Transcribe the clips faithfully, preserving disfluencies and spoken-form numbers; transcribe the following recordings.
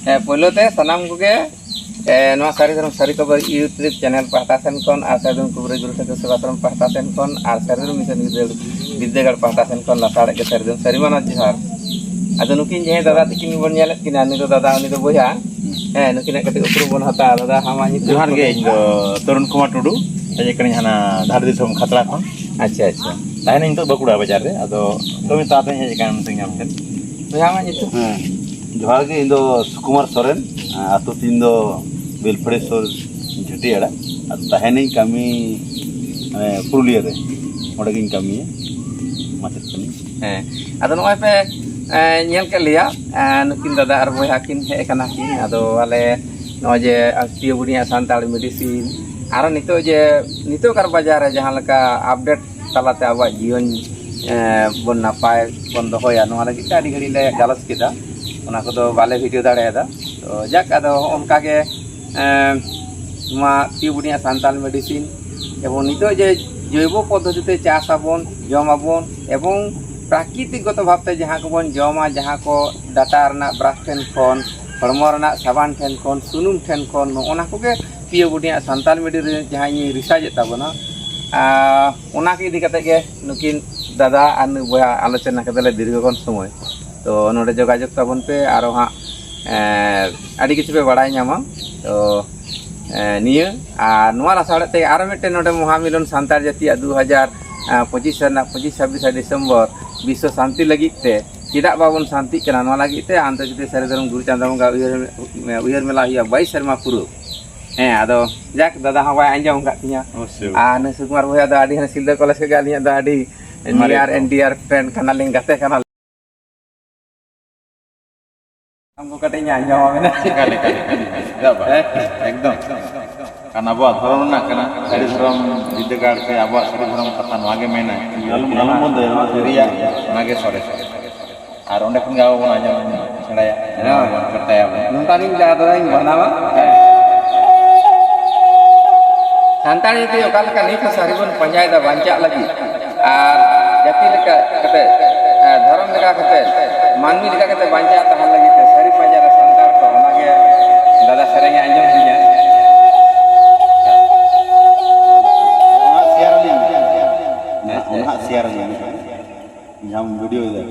ᱦᱮᱸ, ᱯᱳᱭᱞᱳ ᱛᱮ ᱥᱟᱱᱟᱢ ᱠᱚᱜᱮ, ᱮ, ᱱᱚᱣᱟ ᱥᱟᱹᱨᱤ ᱫᱷᱚᱨᱚᱢ ᱥᱟᱹᱨᱤ ᱠᱷᱚᱵᱚᱨ YouTube ᱪᱮᱱᱮᱞ ᱯᱟᱦᱴᱟ ᱥᱮᱱ ᱠᱷᱚᱱ ᱟᱨ ᱥᱟᱹᱨᱤ ᱫᱷᱚᱨᱚᱢ ᱠᱩᱵᱨᱟᱹ ᱜᱩᱨᱩ ᱥᱟᱹᱫᱷᱩ ᱥᱮᱵᱟᱥᱨᱚᱢ ᱯᱟᱦᱴᱟ ᱥᱮᱱ ᱠᱷᱚᱱ ᱟᱨ ᱥᱟᱹᱨᱤ ᱫᱷᱚᱨᱚᱢ ᱢᱤᱥᱚᱱ ᱜᱤᱫᱽᱨᱟᱹ ᱵᱤᱨᱫᱟᱹᱜᱟᱲ ᱯᱟᱦᱴᱟ ᱥᱮᱱ ᱠᱷᱚᱱ ᱞᱟᱥᱟᱲᱦᱮᱫ ᱜᱮ ᱥᱟᱹᱨᱤ ᱫᱷᱚᱨᱚᱢ ᱥᱟᱹᱨᱤ ᱢᱟᱱᱟᱣ ᱡᱚᱦᱟᱨ᱾ ᱟᱫᱚ ᱱᱩᱠᱤᱱ ᱡᱟᱦᱟᱸᱭ ᱫᱟᱫᱟ ᱛᱟᱹᱠᱤᱱ ᱵᱚᱱ ᱧᱮᱞᱮᱫ ᱠᱤᱱᱟ, ᱩᱱᱤ ᱫᱚ ᱫᱟᱫᱟ, ᱩᱱᱤ ᱫᱚ ᱵᱚᱭᱦᱟ᱾ ᱦᱮᱸ, ᱱᱩᱠᱤᱱᱟᱜ ᱠᱟᱹᱴᱤᱡ ᱩᱯᱨᱩᱢ ᱵᱚᱱ ᱦᱟᱛᱟᱣᱟ᱾ ᱫᱟᱫᱟ, ᱟᱢᱟᱜ ᱧᱩᱛᱩᱢ? ᱡᱚᱦᱟᱨ ᱜᱮ, ᱤᱧ ᱫᱚ ᱛᱚᱨᱩᱱ ᱠᱩᱢᱟᱨ ᱴᱩᱰᱩ, ᱦᱮᱡ ᱟᱠᱟᱱᱟᱹᱧ ᱦᱟᱱᱟ ᱫᱷᱟᱲ ᱫᱤᱥᱚᱢ ᱠᱷᱟᱛᱲᱟ ᱠᱷᱚᱱ᱾ ᱟᱪᱪᱷᱟ, ᱟᱪᱪᱷᱟ᱾ ᱛᱟᱦᱮᱱᱟᱹᱧ ᱱᱤᱛᱚᱜ ᱵᱟᱸᱠᱩᱲᱟ ᱵᱟᱡᱟᱨ ᱨᱮ, ᱟᱫᱚ ᱠᱟᱹᱢᱤ ᱛᱟᱞᱟᱛᱮᱧ ᱦᱮᱡ ᱟᱠᱟᱱᱟ ᱱᱚᱛᱮᱧ ᱧᱟᱢ ᱠᱮᱫ᱾ ᱵᱚᱭᱦᱟ, ᱟᱢᱟᱜ ᱧᱩᱛᱩᱢ? ᱦᱮᱸ, ᱡᱚᱦᱟᱨ ᱜᱮ, ᱤᱧ ᱫᱚ ᱥᱩᱠᱩᱢᱟᱨ ᱥᱚᱨᱮᱱ, ᱟᱹᱛᱩ ᱛᱤᱧ ᱫᱚ ᱵᱮᱞᱯᱷᱲᱮᱥᱚᱨ ᱡᱷᱟᱹᱴᱤᱭᱟᱲᱟ, ᱟᱨ ᱛᱟᱦᱮᱱᱟᱹᱧ ᱠᱟᱹᱢᱤ, ᱢᱟᱱᱮ, ᱯᱩᱨᱩᱞᱤᱭᱟᱹ ᱨᱮ, ᱚᱸᱰᱮ ᱜᱤᱧ ᱠᱟᱹᱢᱤᱭᱟ, ᱢᱟᱪᱮᱫ ᱠᱟᱹᱱᱟᱹᱧ᱾ ᱦᱮᱸ, ᱟᱫᱚ ᱱᱚᱜᱼᱚᱭ ᱯᱮ, ᱮ, ᱧᱮᱞ ᱠᱮᱫ ᱞᱮᱭᱟ, ᱮ, ᱱᱩᱠᱤᱱ ᱫᱟᱫᱟ ᱟᱨ ᱵᱚᱭᱦᱟ ᱠᱤᱱ ᱦᱮᱡ ᱟᱠᱟᱱᱟ ᱠᱤᱱ᱾ ᱟᱫᱚ ᱟᱞᱮ ᱱᱚᱜᱼᱚᱭ ᱡᱮ ᱟᱥᱴᱤᱭᱟᱹ ᱵᱩᱱᱤᱭᱟᱹ ᱥᱟᱱᱛᱟᱲ ᱢᱮᱰᱤᱥᱤᱱ, ᱟᱨᱚ ᱱᱤᱛᱚᱜ ᱡᱮ ᱱᱤᱛᱚᱜ ᱠᱟᱨ ᱵᱟᱡᱟᱨ ᱨᱮ ᱡᱟᱦᱟᱸ ᱞᱮᱠᱟ ᱟᱯᱰᱮᱴ ᱛᱟᱞᱟᱛᱮ ᱟᱵᱚᱣᱟᱜ ᱡᱤᱭᱚᱱ, ᱮ, ᱵᱚᱱ ᱱᱟᱯᱟᱭ ᱵᱚᱱ ᱫᱚᱦᱚᱭᱟ, ᱱᱚᱣᱟ ᱞᱟᱹᱜᱤᱫ ᱛᱮ ᱟᱹᱰᱤ ᱜᱷᱟᱹᱲᱤᱡ ᱞᱮ ᱜᱟᱞᱚᱪ ᱠᱮᱫᱟ᱾ ᱚᱱᱟ ᱠᱚᱫᱚ ᱵᱟᱞᱮ ᱵᱷᱤᱰᱤᱭᱳ ᱫᱟᱲᱮᱭᱟᱫᱟ᱾ ᱛᱚ ᱡᱟᱠ, ᱟᱫᱚ ᱦᱚᱸᱜᱼᱚ ᱱᱚᱝᱠᱟ ᱜᱮ, ᱮ, ᱱᱚᱣᱟ ᱟᱥᱴᱤᱭᱟᱹ ᱵᱩᱱᱤᱭᱟᱹ ᱥᱟᱱᱛᱟᱲ ᱢᱮᱰᱤᱥᱤᱱ ᱮᱵᱚᱝ ᱱᱤᱛᱚᱜ ᱡᱮ ᱡᱳᱭᱵᱚ ᱯᱚᱫᱽᱫᱷᱚᱛᱤ ᱛᱮ ᱪᱟᱥ ᱟᱵᱚᱱ, ᱡᱚᱢ ᱟᱵᱚᱱ, ᱮᱵᱚᱝ ᱯᱨᱟᱠᱨᱤᱛᱤᱠ ᱜᱚᱛᱚ ᱵᱷᱟᱵᱛᱮ ᱡᱟᱦᱟᱸ ᱠᱚᱵᱚᱱ ᱡᱚᱢᱟ, ᱡᱟᱦᱟᱸ ᱠᱚ ᱰᱟᱴᱟ ᱨᱮᱱᱟᱜ ᱵᱨᱟᱥ ᱴᱷᱮᱱ ᱠᱷᱚᱱ, ᱦᱚᱲᱢᱚ ᱨᱮᱱᱟᱜ ᱥᱟᱵᱟᱱ ᱴᱷᱮᱱ ᱠᱷᱚᱱ, ᱥᱩᱱᱩᱢ ᱴᱷᱮᱱ ᱠᱷᱚᱱ, ᱱᱚᱜᱼᱚ ᱱᱟ ᱠᱚᱜᱮ ᱯᱤᱭᱳ ᱵᱩᱱᱤᱭᱟᱹ ᱥᱟᱱᱛᱟᱲ ᱢᱮᱰᱤᱥᱤᱱ ᱨᱮ ᱡᱟᱦᱟᱸ ᱤᱧᱤᱧ ᱨᱤᱥᱟᱨᱪ ᱮᱫ ᱛᱟᱵᱚᱱᱟ, ᱟᱨ ᱚᱱᱟ ᱠᱚ ᱤᱫᱤ ᱠᱟᱛᱮ ᱜᱮ ᱱᱩᱠᱤᱱ ᱫᱟᱫᱟ ᱟᱨ ᱱᱩᱭ ᱵᱚᱭᱦᱟ ᱟᱞᱳᱪᱚᱱᱟ ᱠᱟᱫᱟᱞᱮ ᱫᱤᱨᱜᱷᱚ ᱠᱷᱚᱱ ᱥᱚᱢᱚᱭ᱾ ᱛᱚ ᱱᱚᱰᱮ ᱡᱳᱜᱟᱡᱳᱜᱽ ᱛᱟᱵᱚᱱ ᱯᱮ, ᱟᱨᱚ ᱦᱟᱸᱜ, ᱮᱸ, ᱟᱹᱰᱤ ᱠᱤᱪᱷᱩ ᱯᱮ ᱵᱟᱲᱟᱭ ᱧᱟᱢᱟ᱾ ᱛᱚ, ᱮᱸ, ᱱᱤᱭᱟᱹ ᱟᱨ ᱱᱚᱣᱟ ᱞᱟᱥᱟᱲᱦᱮᱫ ᱛᱮᱜᱮ ᱟᱨᱚ ᱢᱤᱫᱴᱮᱱ ᱱᱚᱰᱮ ᱢᱚᱦᱟᱢᱤᱞᱚᱱ ᱥᱟᱱᱛᱟᱲ ᱡᱟᱹᱛᱤᱭᱟᱜ ᱫᱩ ᱦᱟᱡᱟᱨ ᱯᱚᱸᱪᱤᱥ ᱨᱮᱱᱟᱜ ᱯᱚᱸᱪᱤᱥ ᱪᱷᱟᱵᱵᱤᱥ ᱰᱤᱥᱮᱢᱵᱚᱨ ᱵᱤᱥᱥᱚ ᱥᱟᱱᱛᱤ ᱞᱟᱹᱜᱤᱫ ᱛᱮ ᱪᱮᱫᱟᱜ ᱵᱟᱵᱚᱱ ᱥᱟᱱᱛᱤᱜ ᱠᱟᱱᱟ, ᱱᱚᱣᱟ ᱞᱟᱹᱜᱤᱫ ᱛᱮ ᱟᱱᱛᱚᱨᱡᱟᱹᱛᱤᱭᱚ ᱥᱟᱹᱨᱤ ᱫᱷᱚᱨᱚᱢ ᱜᱩᱨᱩ ᱪᱟᱸᱫᱟ ᱵᱚᱸᱜᱟ ᱩᱭᱦᱟᱹᱨ, ᱩᱭᱦᱟᱹᱨ ᱢᱮᱞᱟ ᱦᱩᱭᱩᱜᱼᱟ ᱵᱟᱭᱤᱥ ᱥᱮᱨᱢᱟ ᱯᱩᱨᱟᱹᱣ᱾ ᱦᱮᱸ, ᱟᱫᱚ ᱡᱟᱠ, ᱫᱟᱫᱟ ᱦᱚᱸ ᱵᱟᱭ ᱟᱸᱡᱚᱢ ᱟᱠᱟᱫ ᱛᱤᱧᱟ᱾ ᱚᱵᱚᱥᱥᱳᱭ᱾ ᱟᱨ ᱱᱩᱭ ᱥᱩᱠᱩᱢᱟᱨ ᱵᱚᱭᱦᱟ ᱫᱚ ᱟᱹᱰᱤ ᱦᱟᱱᱮ ᱥᱤᱞᱫᱟᱹ ᱠᱚᱞᱮᱡᱽ ᱠᱷᱚᱱ ᱜᱮ ᱟᱹᱞᱤᱧᱟᱜ ᱫᱚ ᱟᱹᱰᱤ ᱢᱟᱨᱮ near ᱠᱚ᱾ And dear friend ᱠᱟᱱᱟᱞᱤᱧ, ᱜᱟᱛᱮ ᱠᱟᱱᱟᱞᱤᱧ᱾ ᱟᱢ ᱠᱚ ᱠᱟᱹᱴᱤᱡ ᱤᱧ ᱟᱸᱡᱚᱢ ᱟᱵᱮᱱᱟ᱾ ᱮᱠᱟᱞ, ᱮᱠᱟᱞ, ᱮᱠᱟᱞ᱾ ᱪᱮᱫᱟᱜ ᱵᱟᱝ? ᱦᱮᱸ? ᱮᱠᱫᱚᱢ᱾ ᱠᱟᱨᱚᱱ ᱟᱵᱚᱣᱟᱜ ᱫᱷᱚᱨᱚᱢ ᱨᱮᱱᱟᱜ ᱠᱟᱱᱟ, ᱥᱟᱹᱨᱤ ᱫᱷᱚᱨᱚᱢ ᱵᱤᱨᱫᱟᱹᱜᱟᱲ ᱥᱮ ᱟᱵᱚᱣᱟᱜ ᱥᱟᱹᱨᱤ ᱫᱷᱚᱨᱚᱢ ᱠᱟᱛᱷᱟ ᱱᱚᱣᱟ ᱜᱮ ᱢᱮᱱᱟ, ᱟᱞᱚᱢ, ᱟᱞᱚᱢ ᱵᱚᱱᱫᱚᱭᱟ, ᱱᱚᱣᱟ ᱥᱟᱹᱨᱤᱭᱟᱜ, ᱚᱱᱟ ᱜᱮ ᱥᱚᱨᱮᱥᱟ᱾ ᱟᱨ ᱚᱸᱰᱮ ᱠᱷᱚᱱ ᱜᱮ ᱟᱵᱚ ᱵᱚᱱ ᱟᱸᱡᱚᱢ ᱥᱮᱬᱟᱭᱟ, ᱦᱮᱸ᱾ ᱵᱚᱱ ᱪᱚᱨᱪᱟᱭᱟ ᱵᱚᱱ᱾ ᱱᱚᱝᱠᱟᱱᱤᱧ ᱡᱟᱦᱟᱸ ᱫᱚᱧ ᱵᱮᱱᱟᱣᱟ᱾ ᱥᱟᱱᱛᱟᱲ ᱡᱩᱫᱤ ᱚᱠᱟ ᱞᱮᱠᱟ ᱱᱤᱛ ᱦᱚᱸ ᱥᱟᱹᱨᱤ ᱵᱚᱱ ᱯᱟᱸᱡᱟᱭᱮᱫᱟ ᱵᱟᱧᱪᱟᱜ ᱞᱟᱹᱜᱤᱫ, ᱟᱨ ᱡᱟᱹᱛᱤ ᱞᱮᱠᱟ ᱠᱟᱛᱮ, ᱦᱮᱸ, ᱫᱷᱚᱨᱚᱢ ᱞᱮᱠᱟ ᱠᱟᱛᱮ, ᱢᱟᱹᱱᱢᱤ ᱞᱮᱠᱟ ᱠᱟᱛᱮ ᱵᱟᱧᱪᱟᱣ ᱛᱟᱦᱮᱱ ᱞᱟᱹᱜᱤᱫ ᱛᱮ ᱥᱟᱹᱨᱤ ᱯᱟᱸᱡᱟ ᱨᱮ ᱥᱟᱱᱛᱟᱲ ᱠᱚ ᱟᱸᱡᱚᱢ ᱠᱮᱫᱟ᱾ ᱚᱱᱟ ᱥᱮᱭᱟᱨ ᱟᱹᱞᱤᱧ᱾ ᱚᱱᱟ ᱦᱟᱸᱜ ᱥᱮᱭᱟᱨ ᱟᱹᱞᱤᱧ᱾ ᱡᱟᱦᱟᱸᱢ ᱵᱷᱤᱰᱤᱭᱳᱭᱮᱫᱟ᱾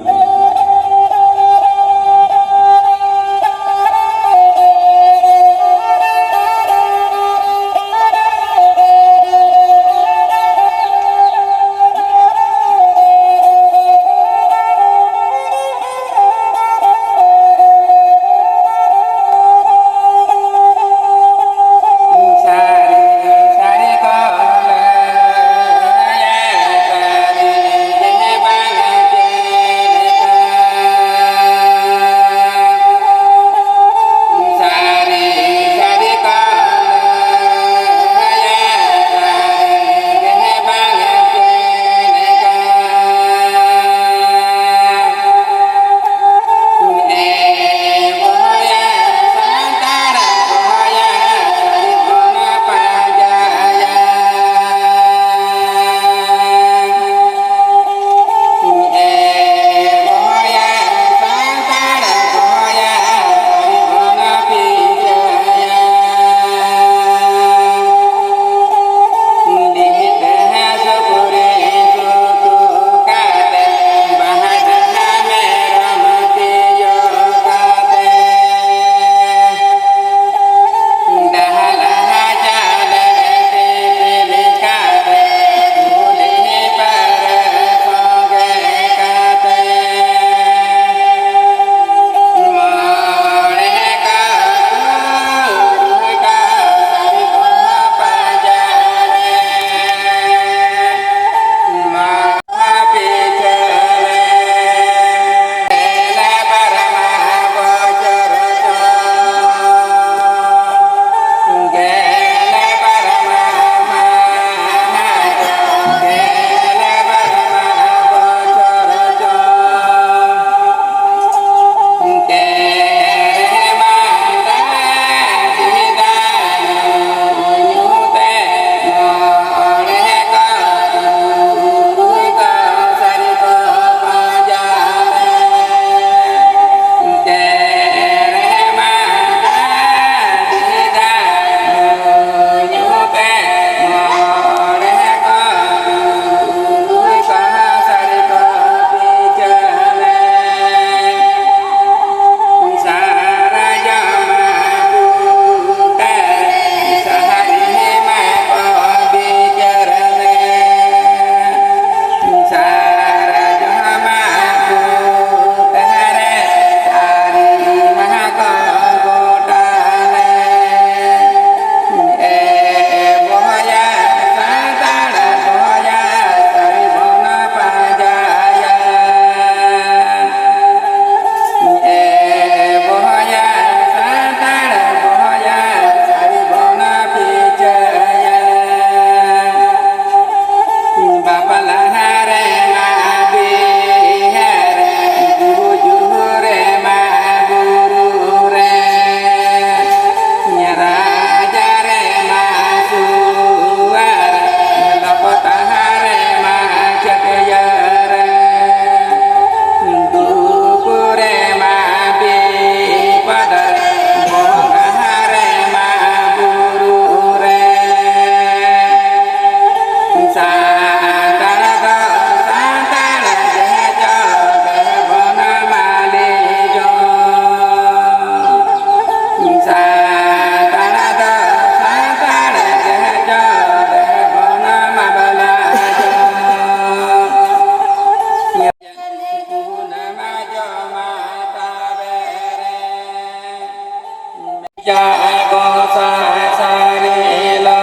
ᱜᱚᱸᱥᱟᱭ ᱥᱟᱹᱨᱤ ᱞᱚ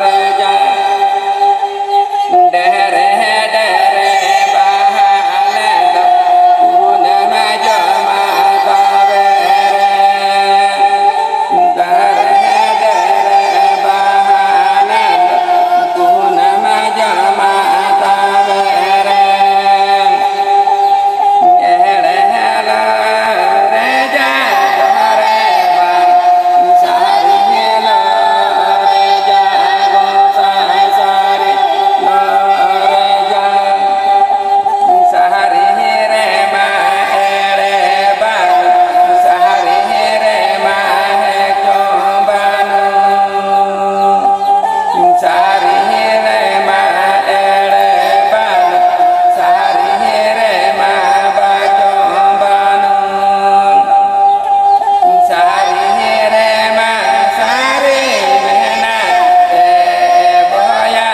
ᱨᱮ ᱡᱟ, ᱰᱮᱨᱮ ᱰᱮᱨᱮ ᱵᱟᱦᱟ ᱞᱮᱫ ᱠᱩᱱᱟᱹᱢ ᱡᱚᱢᱟ ᱛᱚᱵᱮ ᱨᱮ᱾ ᱰᱮᱨᱮ ᱰᱮᱨᱮ ᱵᱟᱦᱟ ᱞᱮᱫ ᱠᱩᱱᱟᱹᱢ ᱡᱚᱢᱟ ᱛᱚᱵᱮ ᱨᱮ᱾ ᱮᱲᱮ ᱦᱮᱞᱳ ᱨᱮ ᱡᱟ ᱫᱚᱦᱨᱮ ᱵᱟᱝ ᱥᱟᱹᱨᱤ ᱦᱮᱞᱳ ᱨᱮ ᱡᱟ ᱜᱚᱸᱥᱟᱭ ᱥᱟᱹᱨᱤ ᱞᱚ ᱨᱮ ᱡᱟ᱾ ᱥᱟᱹᱨᱤ ᱨᱮ ᱢᱟ ᱮᱲᱮ ᱵᱟᱝ ᱥᱟᱹᱨᱤ ᱨᱮ ᱢᱟ ᱦᱮᱸ ᱪᱚᱝ ᱵᱟᱹᱱᱩᱜ᱾ ᱥᱟᱹᱨᱤ ᱨᱮᱢᱟ ᱮᱲᱮ ᱵᱟᱹᱱᱩᱜ, ᱥᱟᱹᱨᱤ ᱨᱮᱢᱟ ᱵᱟᱪᱚᱝ ᱵᱟᱹᱱᱩᱜ᱾ ᱥᱟᱹᱨᱤ ᱨᱮᱢᱟ ᱥᱟᱹᱨᱤ ᱢᱮᱱᱟᱜ ᱛᱮ ᱵᱚᱭᱟ,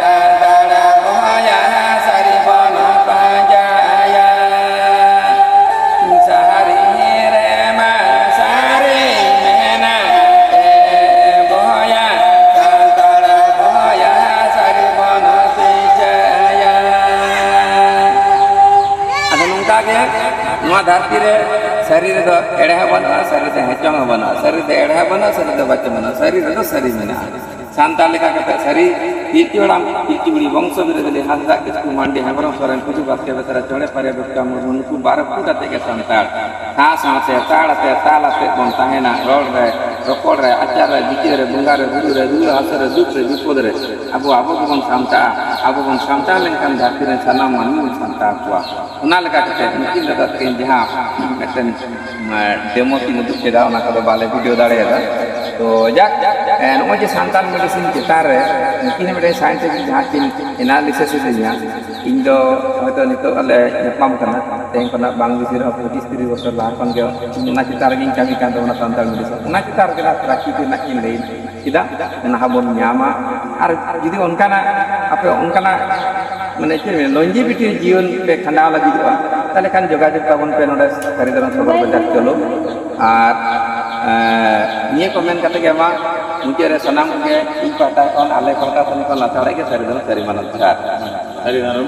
ᱥᱟᱱᱛᱟᱲ ᱵᱚᱭᱟ ᱥᱟᱹᱨᱤ ᱵᱚᱱ ᱯᱟᱸᱡᱟᱭᱟ᱾ ᱥᱟᱹᱨᱤ ᱨᱮᱢᱟ ᱥᱟᱹᱨᱤ ᱢᱮᱱᱟᱜ ᱛᱮ ᱵᱚᱭᱟ, ᱥᱟᱱᱛᱟᱲ ᱵᱚᱭᱟ ᱥᱟᱹᱨᱤ ᱵᱚᱱ ᱯᱤᱪᱟᱹᱭᱟ᱾ ᱟᱫᱚ ᱱᱚᱝᱠᱟ ᱜᱮ ᱱᱚᱣᱟ ᱫᱷᱟᱹᱨᱛᱤ ᱨᱮ ᱥᱟᱹᱨᱤ ᱨᱮᱫᱚ ᱮᱲᱮ ᱦᱚᱸ ᱵᱟᱹᱱᱩᱜᱼᱟ, ᱥᱟᱹᱨᱤ ᱨᱮᱫᱚ ᱦᱮᱸᱪᱚᱝ ᱦᱚᱸ ᱵᱟᱹᱱᱩᱜᱼᱟ, ᱥᱟᱹᱨᱤ ᱨᱮᱫᱚ ᱮᱲᱮ ᱦᱚᱸ ᱵᱟᱹᱱᱩᱜᱼᱟ, ᱥᱟᱹᱨᱤ ᱨᱮᱫᱚ ᱵᱟᱪᱚ ᱵᱟᱹᱱᱩᱜᱼᱟ, ᱥᱟᱹᱨᱤ ᱨᱮᱫᱚ ᱥᱟᱹᱨᱤ ᱢᱮᱱᱟᱜᱼᱟ᱾ ᱥᱟᱱᱛᱟᱲ ᱞᱮᱠᱟ ᱠᱟᱛᱮ ᱥᱟᱹᱨᱤ ᱯᱤᱞᱪᱩ ᱦᱟᱲᱟᱢ, ᱯᱤᱞᱪᱩ ᱵᱩᱲᱦᱤ ᱵᱚᱝᱥᱚ ᱵᱤᱨᱟᱹᱫᱟᱹᱞᱤ ᱦᱟᱸᱥᱫᱟ, ᱠᱤᱥᱠᱩ, ᱢᱟᱱᱰᱤ, ᱦᱮᱢᱵᱨᱚᱢ, ᱥᱚᱨᱮᱱ, ᱴᱩᱰᱩ, ᱵᱟᱥᱠᱮ, ᱵᱮᱥᱨᱟ, ᱪᱚᱬᱮ, ᱯᱟᱨᱮ, ᱵᱮᱥᱨᱟ, ᱢᱩᱨᱢᱩ, ᱱᱩᱠᱩ ᱵᱟᱨᱚ ᱯᱷᱩᱴ ᱟᱛᱮ ᱜᱮ ᱥᱟᱱᱛᱟᱲ᱾ ᱥᱟᱶ ᱥᱟᱶᱛᱮ ᱛᱟᱲ ᱟᱛᱮ, ᱛᱟᱞ ᱟᱛᱮ ᱵᱚᱱ ᱛᱟᱦᱮᱱᱟ᱾ ᱨᱚᱲ ᱨᱮ, ᱨᱚᱯᱚᱲ ᱨᱮ, ᱟᱪᱟᱨ ᱨᱮ, ᱵᱤᱪᱟᱹᱨ ᱨᱮ, ᱵᱚᱸᱜᱟ ᱨᱮ, ᱵᱩᱨᱩ ᱨᱮ, ᱨᱩᱣᱟᱹ ᱦᱟᱹᱥᱩ ᱨᱮ, ᱫᱩᱠ ᱨᱮ, ᱵᱤᱯᱚᱫ ᱨᱮ ᱟᱵᱚ, ᱟᱵᱚ ᱜᱮᱵᱚᱱ ᱥᱟᱢᱴᱟᱜᱼᱟ᱾ ᱟᱵᱚ ᱵᱚᱱ ᱥᱟᱢᱴᱟᱣ ᱞᱮᱱᱠᱷᱟᱱ ᱫᱷᱟᱹᱨᱛᱤ ᱨᱮᱱ ᱥᱟᱱᱟᱢ ᱢᱟᱹᱱᱢᱤ ᱵᱚᱱ ᱥᱟᱢᱴᱟᱣ ᱠᱚᱣᱟ᱾ ᱚᱱᱟ ᱞᱮᱠᱟ ᱠᱟᱛᱮ ᱱᱩᱠᱤᱱ ᱫᱟᱫᱟ ᱛᱟᱹᱠᱤᱱ ᱡᱟᱦᱟᱸ ᱢᱤᱫᱴᱮᱱ, ᱮᱸ, ᱰᱮᱢᱳ ᱠᱤᱱ ᱩᱫᱩᱜ ᱠᱮᱫᱟ, ᱚᱱᱟ ᱠᱚᱫᱚ ᱵᱟᱞᱮ ᱵᱷᱤᱰᱤᱭᱳ ᱫᱟᱲᱮᱭᱟᱫᱟ᱾ ᱛᱚ ᱡᱟᱠ, ᱮᱸ, ᱱᱚᱜᱼᱚᱭ ᱡᱮ ᱥᱟᱱᱛᱟᱲ ᱢᱮᱰᱤᱥᱤᱱ ᱪᱮᱛᱟᱱ ᱨᱮ ᱱᱩᱠᱤᱱ ᱢᱤᱫᱴᱮᱱ ᱥᱟᱭᱮᱱᱴᱤᱯᱷᱤᱠ ᱡᱟᱦᱟᱸ ᱠᱤᱱ ᱮᱱᱟᱞᱤᱥᱤᱥ ᱤᱫᱤᱧᱟ, ᱤᱧ ᱫᱚ ᱦᱚᱭᱛᱳ ᱱᱤᱛᱚᱜ ᱞᱮ ᱧᱟᱯᱟᱢ ᱠᱟᱱᱟ, ᱛᱮᱦᱮᱧ ᱠᱷᱚᱱᱟᱜ ᱵᱟᱝ ᱵᱮᱥᱤ ᱨᱮᱦᱚᱸ ᱯᱚᱸᱪᱤᱥ ᱛᱤᱨᱤᱥ ᱵᱚᱪᱷᱚᱨ ᱞᱟᱦᱟ ᱠᱷᱚᱱ ᱜᱮ ᱚᱱᱟ ᱪᱮᱛᱟᱱ ᱨᱮᱜᱤᱧ ᱠᱟᱹᱢᱤ ᱠᱟᱱ ᱛᱟᱵᱚᱱᱟ ᱥᱟᱱᱛᱟᱲ ᱢᱮᱰᱤᱥᱤᱱ᱾ ᱚᱱᱟ ᱪᱮᱛᱟᱱ ᱨᱮᱜᱮ ᱱᱟᱜ ᱯᱨᱟᱠᱨᱤᱛᱤᱠ ᱨᱮᱱᱟᱜ ᱠᱤᱱ ᱞᱟᱹᱭ ᱠᱮᱫᱟ, ᱚᱱᱟ ᱦᱚᱸ ᱵᱚᱱ ᱧᱟᱢᱟ᱾ ᱟᱨ ᱡᱩᱫᱤ ᱚᱱᱠᱟᱱᱟᱜ, ᱟᱯᱮ ᱚᱱᱠᱟᱱᱟᱜ, ᱢᱟᱱᱮ ᱪᱮᱫ ᱞᱚᱧᱡᱤᱵᱷᱤᱴᱤ ᱡᱤᱭᱚᱱ ᱯᱮ ᱠᱷᱟᱸᱰᱟᱣ ᱞᱟᱹᱜᱤᱫᱚᱜᱼᱟ, ᱛᱟᱦᱚᱞᱮ ᱠᱷᱟᱱ ᱡᱳᱜᱟᱡᱳᱜᱽ ᱛᱟᱵᱚᱱ ᱯᱮ ᱱᱚᱰᱮ ᱥᱟᱹᱨᱤ ᱫᱷᱚᱨᱚᱢ ᱥᱚᱫᱚᱨ ᱵᱟᱡᱟᱨ ᱪᱚᱞᱚ᱾ ᱟᱨ ᱱᱤᱭᱟᱹ ᱠᱚ ᱢᱮᱱ ᱠᱟᱛᱮ ᱜᱮ ᱢᱟ ᱢᱩᱪᱟᱹᱫ ᱨᱮ ᱥᱟᱱᱟᱢ ᱠᱚᱜᱮ ᱤᱧ ᱯᱟᱦᱴᱟ ᱠᱷᱚᱱ, ᱟᱞᱮ ᱯᱟᱦᱴᱟ ᱥᱮᱱ ᱠᱷᱚᱱ ᱞᱟᱥᱟᱲᱦᱮᱫ ᱜᱮ ᱥᱟᱹᱨᱤ ᱫᱷᱚᱨᱚᱢ ᱥᱟᱹᱨᱤ ᱢᱟᱱᱚᱛ ᱡᱚᱦᱟᱨ᱾ ᱥᱟᱹᱨᱤ ᱫᱷᱚᱨᱚᱢ